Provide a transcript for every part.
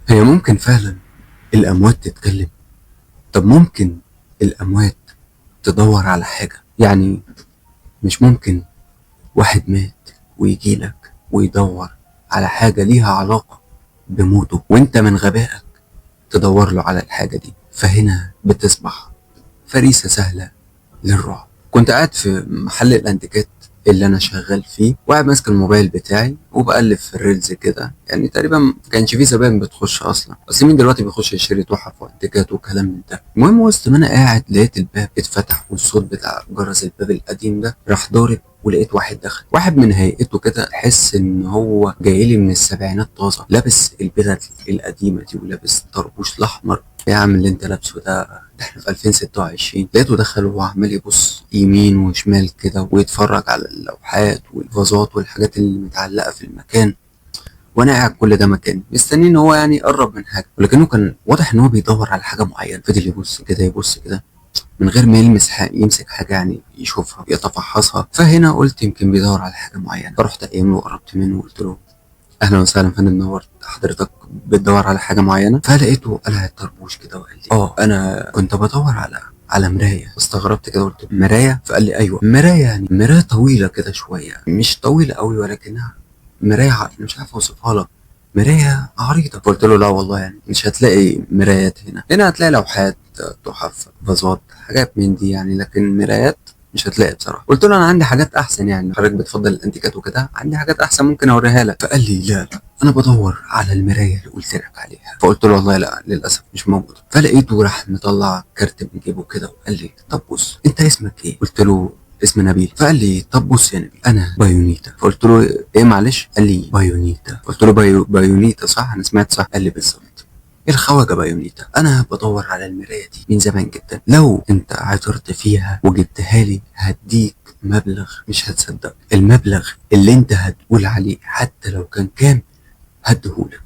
هي ممكن فعلا الأموات تتكلم؟ طب ممكن الأموات تدور على حاجة؟ يعني مش ممكن واحد مات ويجيلك ويدور على حاجة ليها علاقة بموته وانت من غبائك تدور له على الحاجة دي، فهنا بتصبح فريسة سهلة للرعب. كنت قاعد في محل الانتيكات اللي انا شغال فيه، وقاعد ماسك الموبايل بتاعي وبقلب في ال reels كده، يعني تقريبا ما كانش فيه زباين بتخش اصلا، اصل مين دلوقتي بيخش يشتري تحف وانتيكات وكلام من ده. المهم وسط ما انا قاعد لقيت الباب اتفتح والصوت بتاع جرس الباب القديم ده راح ضارب، ولقيت واحد دخل، واحد من هيئته كده تحس ان هو جاي لي من السبعينات طازة، لابس البدل القديمة دي ولابس طربوش الاحمر. يا عم اللي انت لابسه ده احنا في 2026. لقيته دخل وهو عمال يبص يمين وشمال كده ويتفرج على اللوحات والفازات والحاجات اللي متعلقه في المكان، وانا قاعد كل ده مكاني مستني ان هو يعني يقرب من حاجة، ولكنه كان واضح ان هو بيدور على حاجة معينة. فضل يبص كده يبص كده من غير ما يلمس حاجة، يمسك حاجة يعني يشوفها يتفحصها. فهنا قلت يمكن بيدور على حاجة معينة، فرحت قايم له وقربت منه وقلت له اهلا وسهلا فندم، نورت، حضرتك بتدور على حاجة معينة؟ فلقيته قلع الطربوش كده وقال لي انا كنت بدور على مراية. استغربت كده قلت مراية؟ فقال لي ايوه مراية، يعني مراية طويلة كده شوية، مش طويلة قوي ولكنها مراية، مش عارف اوصفها لك، مراية عريضة. فقلت له لا والله يعني مش هتلاقي مرايات هنا، هنا هتلاقي لوحات، تحف، فازات، حاجات من دي يعني، لكن مرايات مش هتلاقي بصراحة. قلت له انا عندي حاجات احسن، يعني حضرتك بتفضل الانتيكات وكده، عندي حاجات احسن ممكن اوريها لك. فقال لي لا لا انا بدور على المراية اللي قلت لك عليها. فقلت له والله لا للاسف مش موجودة. فلقيته راح مطلع كارت من جيبه كده وقال لي طب بص انت اسمك ايه؟ قلت له اسم نبيل. فقال لي طب بص يا نبيل انا بايونيتا. فقلت له ايه معلش؟ قال لي بايونيتا. قلت له بايونيتا صح؟ انا سمعت صح؟ قال لي بالظبط الخواجه بايونيتا، انا بدور على المراية دي من زمان جدا، لو انت عثرت فيها وجبتها لي هديك مبلغ مش هتصدق، المبلغ اللي انت هتقول عليه حتى لو كان كام هديهولك،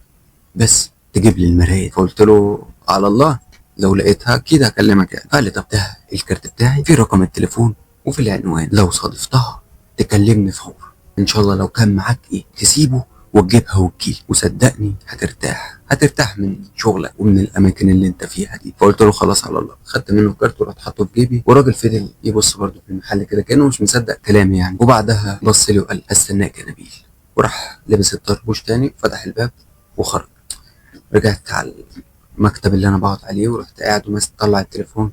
بس تجيب لي المراية. فقلت له على الله لو لقيتها اكيد هكلمك يعني. قال لي طب ده الكارت بتاعي في رقم التليفون وفي العنوان، لو صادفتها تكلمني فورا ان شاء الله، لو كان معاك ايه تسيبه وتجيبها وتجيلي، وصدقني هترتاح، هترتاح من شغلك ومن الاماكن اللي انت فيها دي. فقلت له خلاص على الله. خدت منه الكارت ورحت حاطه في جيبي، والراجل فضل يبص برده في المحل كده كانه مش مصدق كلامي يعني. وبعدها بص لي وقال هستناك يا نبيل، وراح لبس الطربوش تاني فتح الباب وخرج. رجعت على المكتب اللي انا بقعد عليه ورحت قاعد وماسك طلع التليفون،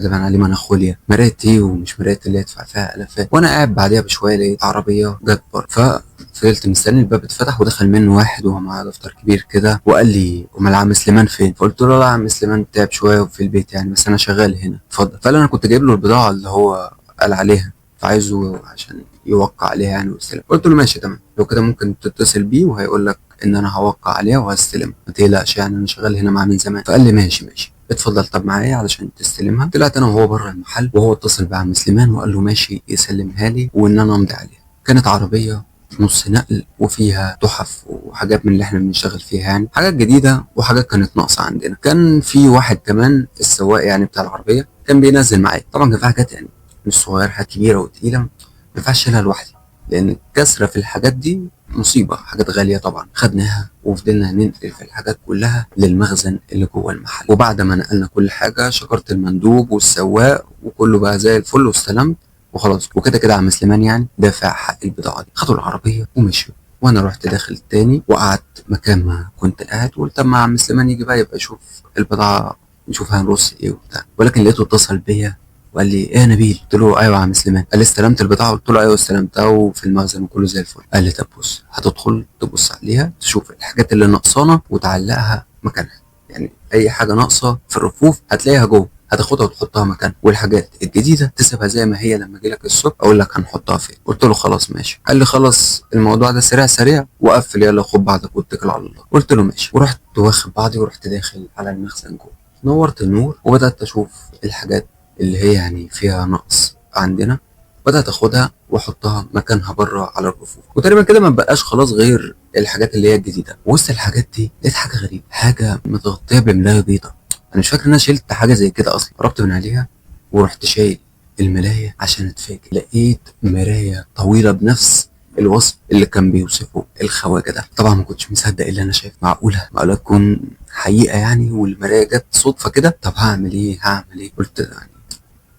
طبعا عليه مناخوليا، مراية ايه ومش مراية اللي يدفع فيها الافات. وانا قاعد بعديها بشوية لقيت عربية جت بره، ففضلت مستني الباب اتفتح ودخل منه واحد وهو معاه دفتر كبير كده وقال لي امال عم سليمان فين؟ فقلت له لا عم سليمان تعب شوية وفي البيت يعني، بس انا شغال هنا اتفضل. فقال انا كنت جايب له البضاعة اللي هو قال عليها فعايزه عشان يوقع عليها يعني ويستلم. قلت له ماشي تمام، لو كده ممكن تتصل بيه وهيقول لك ان انا هوقع عليها وهستلم، ما تقلقش يعني انا شغال هنا معاه من زمان. فقال لي ماشي ماشي اتفضل طب معايا علشان تستلمها. طلعت انا وهو بره المحل وهو اتصل بعم سليمان وقال له ماشي يسلمها لي وان انا امضي عليها. كانت عربية نص نقل وفيها تحف وحاجات من اللي احنا بنشتغل فيها يعني، حاجات جديدة وحاجات كانت ناقصه عندنا. كان في واحد كمان السواق يعني بتاع العربية كان بينزل معايا، طبعا كان في حاجات يعني مش صغيرة، حاجات كبيرة وتقيله ما ينفعش اشيلها لوحدي لان الكسرة في الحاجات دي مصيبة، حاجات غالية طبعا. خدناها وفضلنا ننقل في الحاجات كلها للمخزن اللي جوه المحل. وبعد ما نقلنا كل حاجة شكرت المندوب والسواق وكله بقى زي الفل واستلمت وخلاص. وكده كده عم سليمان يعني دافع حق البضاعة دي. خدوا العربية ومشوا، وانا رحت داخل تاني وقعدت مكان ما كنت قاعد، وقلت اما عم سليمان يجي بقى يبقى يشوف البضاعة نشوف هنرص ايه وبتاع. ولكن لقيته اتصل بيا وقال لي ايه يا نبيل؟ قلت له ايوه يا عم سليمان. قال لي استلمت البضاعة؟ قلت له ايوه استلمتها وفي المخزن وكله زي الفل. قال لي طب بص هتدخل تبص عليها تشوف الحاجات اللي ناقصانا وتعلقها مكانها، يعني اي حاجة ناقصه في الرفوف هتلاقيها جوه هتاخدها وتحطها مكانها، والحاجات الجديدة تسيبها زي ما هي، لما اجي لك الصبح اقول لك هنحطها فين. قلت له خلاص ماشي. قال لي خلاص الموضوع ده سريع سريع وقفل يلا خد بعضك واتكل على الله. قلت له ماشي، ورحت واخد بعضي ورحت داخل على المخزن جوه، نورت النور وبدات اشوف الحاجات اللي هي يعني فيها نقص عندنا، بدأت اخدها واحطها مكانها بره على الرفوف. وتقريبا كده ما بقاش خلاص غير الحاجات اللي هي الجديدة. وسط الحاجات دي لقيت حاجة غريبة، حاجة متغطيه بملايه بيضة، انا مش فاكر ان انا شلت حاجة زي كده اصلا. قربت من عليها ورحت شايل الملايه عشان اتفاجئ، لقيت مراية طويلة بنفس الوصف اللي كان بيوصفه الخواجه ده. طبعا ما كنتش مصدق اللي انا شايفه، معقولة معقولة تكون حقيقة يعني، والمرايه جت صدفة كده. طب هعمل ايه هعمل ايه؟ قلت يعني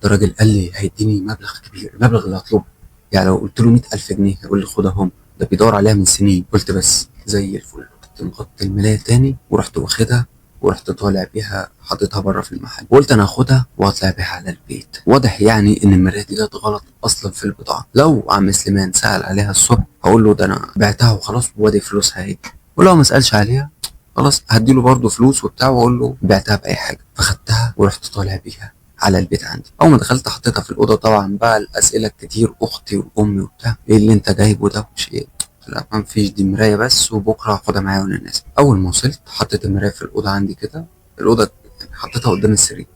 ده الراجل قال لي هيديني مبلغ كبير، المبلغ اللي هطلبه يعني لو قلت له 100,000 جنيه هيقول لي خدها هم، ده بيدور عليها من سنين. قلت بس زي الفل. رحت مغطي الملايه تاني ورحت واخدها ورحت طالع بيها حاططها بره في المحل، وقلت انا هاخدها واطلع بيها على البيت. واضح يعني ان المراية دي جت غلط اصلا في البضاعة. لو عم سليمان سال عليها الصبح هقول له ده انا بعتها وخلاص وادي فلوسها اهي، ولو ما سالش عليها خلاص هديله برضه فلوس وبتاع واقول له بعتها باي حاجة. فخدتها ورحت طالع بيها على البيت عندي. اول ما دخلت حطيتها في الاوضة، طبعا بقى الاسئلة الكتير، اختي وامي وبتاع، ايه اللي انت جايبه ده ومش ايه. لا ما فيش، دي مراية بس وبكره هاخدها معايا وانا نازل. اول ما وصلت حطيت المراية في الاوضة عندي كده، الاوضة حطيتها قدام السرير.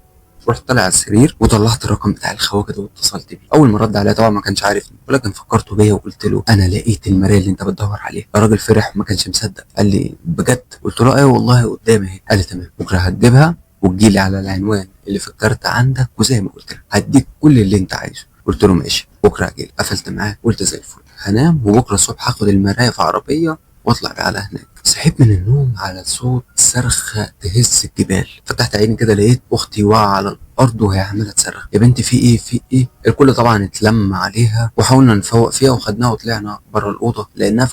رحت طالع على السرير وطلعت الرقم بتاع الخواجه ده واتصلت بيه. اول ما رد عليا طبعا ما كانش عارفني، ولكن فكرته بيا وقلت له انا لقيت المراية اللي انت بتدور عليها. الراجل فرح وما كانش مصدق، قال لي بجد؟ قلت له ايوه والله قدامي اهي. قال لي تمام، بكره هتجيبها وتجيلي على العنوان اللي في الكارت عندك، وزي ما قلت لك هديك كل اللي انت عايزه. قلت له ماشي بكره هجيلك. قفلت معاه قلت زي الفل، هنام وبكره الصبح هاخد المراية في عربية واطلع بيها على هناك. صحيت من النوم على صوت صرخة تهز الجبال. فتحت عيني كده لقيت اختي واقعه على الارض وهي عماله تصرخ، يا بنتي في ايه في ايه؟ الكل طبعا اتلم عليها وحاولنا نفوق فيها وخدناها وطلعنا بره الاوضة، لانها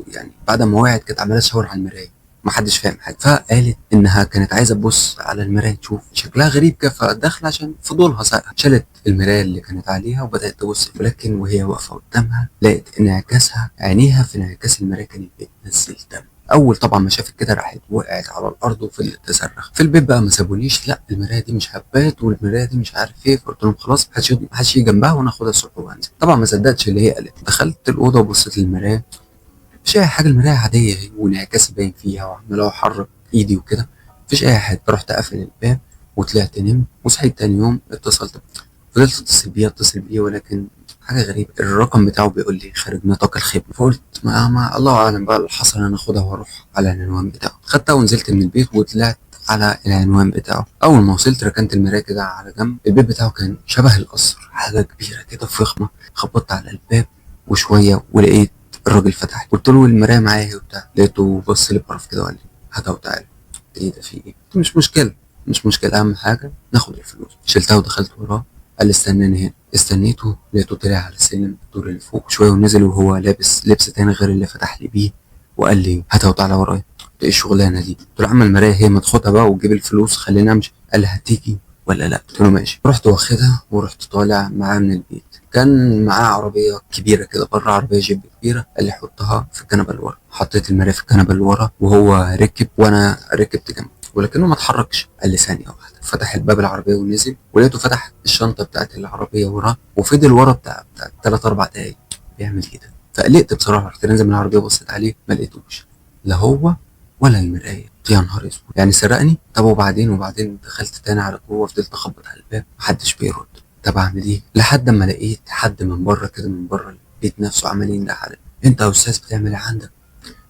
يعني بعد ما وقعت كانت عماله تشاور على المراية، محدش فاهم حاجة. فقالت انها كانت عايزه تبص على المراية تشوف شكلها غريب كده، فداخله عشان فضولها ساقها. شالت المراية اللي كانت عليها وبدات تبص، ولكن وهي واقفة قدامها لقت انعكاسها، عينيها في انعكاس المراية كانت بتنزل دم. اول طبعا ما شافت كده راحت وقعت على الارض وفضلت تصرخ. في البيت بقى ما سابونيش، لا المراية دي مش هبات والمرايه دي مش عارف ايه. فقلت لهم خلاص محدش يجي جنبها وانا اخدها الصبح وانزل. طبعا ما صدقتش اللي هي قالت. دخلت الاوضة وبصيت للمرايه، مفيش اي حاجة، المراية عادية اهي وانعكاس باين فيها وعمال احرك ايدي وكده، مفيش اي حاجة. رحت قافل الباب وطلعت نمت. وصحيت تاني يوم اتصلت، فضلت اتصل بيه ولكن حاجة غريبة، الرقم بتاعه بيقول لي خارج نطاق الخدمة. فقلت ما الله اعلم بقى اللي حصل، انا اخدها واروح على العنوان بتاعه. خدتها ونزلت من البيت وطلعت على العنوان بتاعه. اول ما وصلت ركنت المراية كده على جنب. البيت بتاعه كان شبه القصر، حاجة كبيرة كده فخمة. خبطت على الباب وشوية ولقيت الراجل فتح. قلت له المراية معايا وبتاع، لقيته بص لي بقرف كده وقال لي هاتها وتعالى. ايه ده في ايه؟ مش مشكلة مش مشكلة، اهم حاجة ناخد الفلوس. شلتها ودخلت وراه، قال لي استناني هنا. استنيته لقيته طلع على السلم الدور اللي فوق شوية ونزل وهو لابس لبس تاني غير اللي فتح لي بيه، وقال لي هاتها وتعالى ورايا. قلت ايه الشغلانة دي؟ قلت له عم المراية هي، ما تاخدها بقى وتجيب الفلوس خلينا امشي. قال لي هتيجي ولا لا؟ قلت له ماشي. رحت واخدها ورحت طالع معاه من البيت. كان معاه عربية كبيرة كده بره، عربية جيب كبيرة. قال لي حطها في الكنبة اللي ورا. حطيت المراية في الكنبة اللي ورا وهو ركب وانا ركبت جنبه، ولكنه ما اتحركش. قال لي ثانية واحدة. فتح الباب العربية ونزل، ولقيته فتح الشنطة بتاعت العربية وراه وفضل ورا بتاع 3-4 دقايق بيعمل كده. فقلقت بصراحة، رحت نازل من العربية وبصيت عليه ما لقيتوش، لا هو ولا المراية. يا نهار اسود، يعني سرقني؟ طب وبعدين دخلت تاني على جوه، فضلت اخبط على الباب محدش بيرد. طب اعمل ايه؟ لحد اما لقيت حد من بره كده، من بره البيت نفسه، عمال ينده عليا، انت يا استاذ بتعمل ايه عندك؟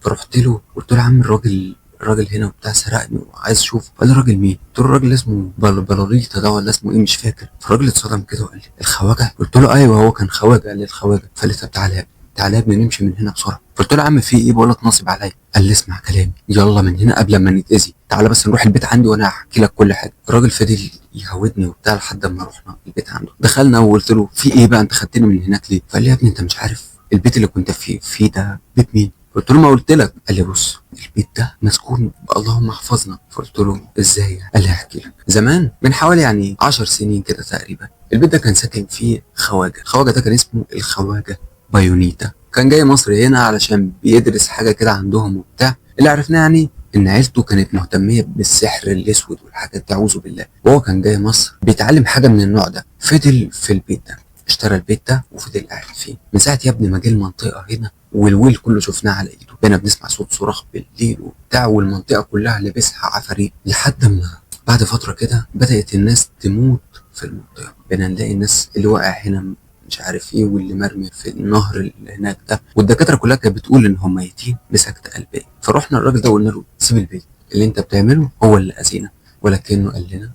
فرحت له قلت له يا عم الراجل هنا وبتاع سرقني وعايز اشوفه. قال لي راجل مين؟ قلت له الراجل اسمه بلاليطه ده ولا اسمه ايه مش فاكر. فالراجل اتصدم كده وقال لي الخواجه؟ قلت له ايوه هو كان خواجه. قال لي الخواجه. فقال لي طب تعالى تعالى يا ابني نمشي من هنا بسرعة. فقلت له يا عم في ايه؟ بقول لك نصب عليا. قال لي اسمع كلامي، يلا من هنا قبل ما نتاذي، تعالى بس نروح البيت عندي وانا هحكي لك كل حاجة. الراجل فضل يهودني وبتاع لحد ما رحنا البيت عنده. دخلنا وقلت له في ايه بقى، انت خدتني من هناك ليه؟ فقال لي يا ابني انت مش عارف البيت اللي كنت فيه ده بيت مين؟ قلت له ما قلت لك. قال لي بص البيت ده مسكون اللهم احفظنا. فقلت له ازاي؟ قال لي هحكي لك. زمان من حوالي يعني 10 سنين كده تقريبا، البيت ده كان ساكن فيه خواجه. الخواجه ده كان اسمه الخواجه بايونيتا، كان جاي مصر هنا علشان بيدرس حاجة كده عندهم وبتاع. اللي عرفناه يعني ان عيلته كانت مهتميه بالسحر الاسود والحاجات دي اعوذ بالله، وهو كان جاي مصر بيتعلم حاجة من النوع ده. فضل في البيت ده، اشترى البيت ده وفضل قاعد فيه من ساعة يا ابني ما جه المنطقة هنا، والويل كله شفناه على ايده. بقينا بنسمع صوت صراخ بالليل وبتاع، والمنطقة كلها لابسها عفاريت. لحد ما بعد فترة كده بدات الناس تموت في المنطقة، بقينا نلاقي الناس اللي واقع هنا مش عارف ايه، واللي مرمي في النهر اللي هناك ده، والدكاتره كلها كانت بتقول ان هم ميتين بسكته قلبية. فروحنا الراجل ده وقلنا له سيب البيت، اللي انت بتعمله هو اللي اذينا. ولكنه قال لنا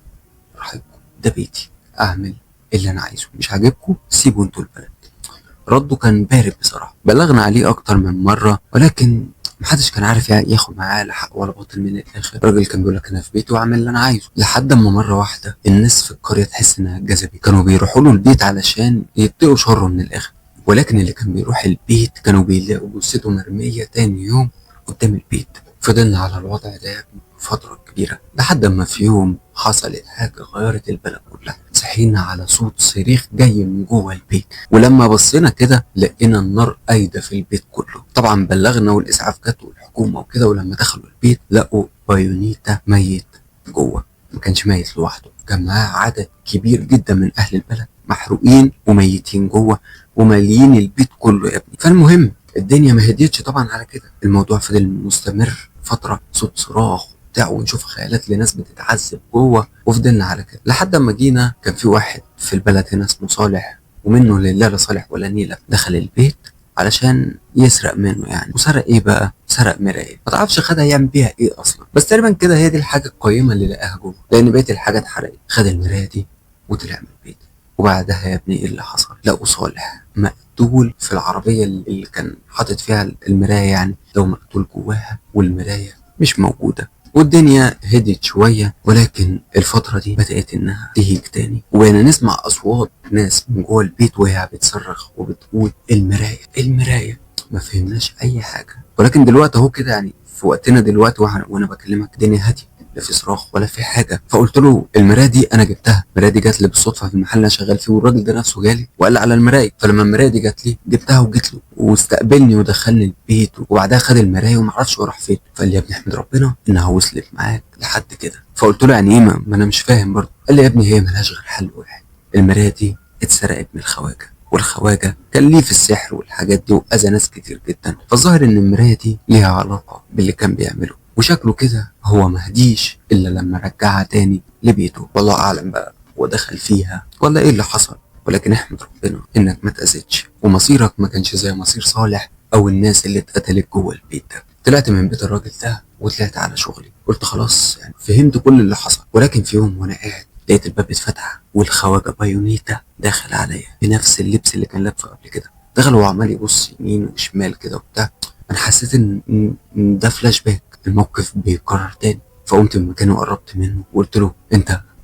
راحتكم، ده بيتي، اعمل اللي انا عايزه، مش عاجبكم سيبوا انتوا البلد. رده كان بارد بصراحة. بلغنا عليه اكتر من مرة ولكن محدش كان عارف ياخد معاه لا حق ولا باطل. من الاخر الراجل كان بيقول لك انا في بيتي واعمل اللي انا عايزه، لحد اما مرة واحدة الناس في القرية تحس انها اتجذبت، كانوا بيروحوا له البيت علشان يتقوا شره من الاخر. ولكن اللي كان بيروح البيت كانوا بيلاقوا جثته مرمية تاني يوم قدام البيت. فضلنا على الوضع ده فترة كبيرة لحد ما في يوم حصلت حاجة غيرت البلد كلها. صحينا على صوت صريخ جاي من جوه البيت، ولما بصينا كده لقينا النار قايدة في البيت كله. طبعا بلغنا والإسعاف جت والحكومة وكده، ولما دخلوا البيت لقوا بايونيتا ميت جوه. ما كانش ميت لوحده، كان معاه عدد كبير جدا من أهل البلد محروقين وميتين جوه وماليين البيت كله يا ابني. فالمهم الدنيا ما هديتش طبعا على كده، الموضوع فضل مستمر فترة، صوت صراخ وبتاع، ونشوف خيالات لناس بتتعذب جوه، وفضلنا على كده لحد ما جينا. كان في واحد في البلد هنا اسمه صالح، ومنه لله لا صالح ولا نيلة، دخل البيت علشان يسرق منه يعني. وسرق ايه بقى؟ سرق مراية، ما تعرفش خدها يعمل بيها ايه اصلا، بس تقريبا كده هي دي الحاجة القيمة اللي لقاها جوه، لان بقية الحاجة اتحرقت. خد المراية دي وطلع من البيت. وبعدها يا ابني ايه اللي حصل؟ لقوا صالح مقتول في العربية اللي كان حاطط فيها المراية، يعني لو مقتول جواها والمراية مش موجودة. والدنيا هدت شوية، ولكن الفترة دي بدأت إنها تهيج تاني، وبقينا نسمع أصوات ناس من جوه البيت وهي بتصرخ وبتقول المراية المراية. ما فهمناش أي حاجة. ولكن دلوقتي أهو كده يعني في وقتنا دلوقتي وأنا بكلمك الدنيا هادية، لا في صراخ ولا في حاجة. فقلت له المراية دي انا جبتها، المراية دي جات لي بالصدفة في المحل اللي انا شغال فيه، والراجل ده نفسه جالي وقال لي على المراية. فلما المراية دي جات لي جبتها وجيت له واستقبلني ودخلني البيت، وبعدها خد المراية وما اعرفش هو راح فين. فقال لي يا ابني احمد ربنا انها وصلت معاك لحد كده. فقلت له يعني ايه؟ ما انا مش فاهم برضه. قال لي يا ابني هي ملهاش غير حل واحد، المراية دي اتسرقت من الخواجه، والخواجه كان ليه في السحر والحاجات دي واذى ناس كتير جدا، فالظاهر ان المراية دي ليها علاقة باللي كان بيعمله، وشكله كده هو مهديش الا لما رجعها تاني لبيته. والله اعلم بقى هو دخل فيها ولا ايه اللي حصل، ولكن احمد ربنا انك ما اتاذيتش ومصيرك ما كانش زي مصير صالح او الناس اللي اتقتلت جوه البيت ده. طلعت من بيت الراجل ده وطلعت على شغلي، قلت خلاص يعني فهمت كل اللي حصل. ولكن في يوم وانا قاعد لقيت الباب اتفتح والخواجه بايونيتا داخل عليا بنفس اللبس اللي كان لابسه قبل كده. دخل وعمال يبص يمين وشمال كده وبتاع. انا حسيت ان ده فلاش باك، الموقف بيتكرر تاني. فقمت من مكاني وقربت منه وقلت له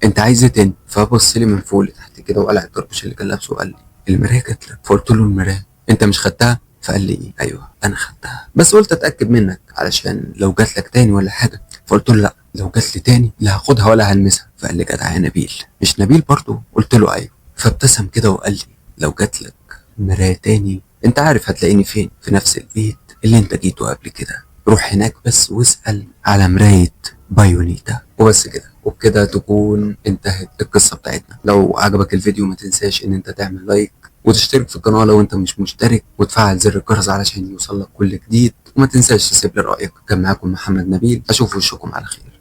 انت عايز ايه تاني؟ فبص لي من فوق لتحت كده وقلع الطربوش اللي كان لابسه وقال لي المراية جات لك. فقلت له المراية انت مش خدتها؟ فقال لي ايوه انا خدتها، بس قلت اتاكد منك علشان لو جات لك تاني ولا حاجة. فقلت له لا، لو جات لي تاني لا هاخدها ولا هلمسها. فقال لي جدع يا نبيل، مش نبيل برضه؟ قلت له ايوه. فابتسم كده وقال لي لو جات لك مراية تاني انت عارف هتلاقيني فين، في نفس البيت اللي انت جيته قبل كده، روح هناك بس واسأل على مراية بايونيتا. وبس كده، وبكده تكون انتهت القصة بتاعتنا. لو عجبك الفيديو ما تنساش ان انت تعمل لايك وتشترك في القناة لو انت مش مشترك، وتفعل زر الجرس علشان يوصلك كل جديد، وما تنساش تسيب لي رأيك. كان معاكم محمد نبيل، اشوف وشكم على خير.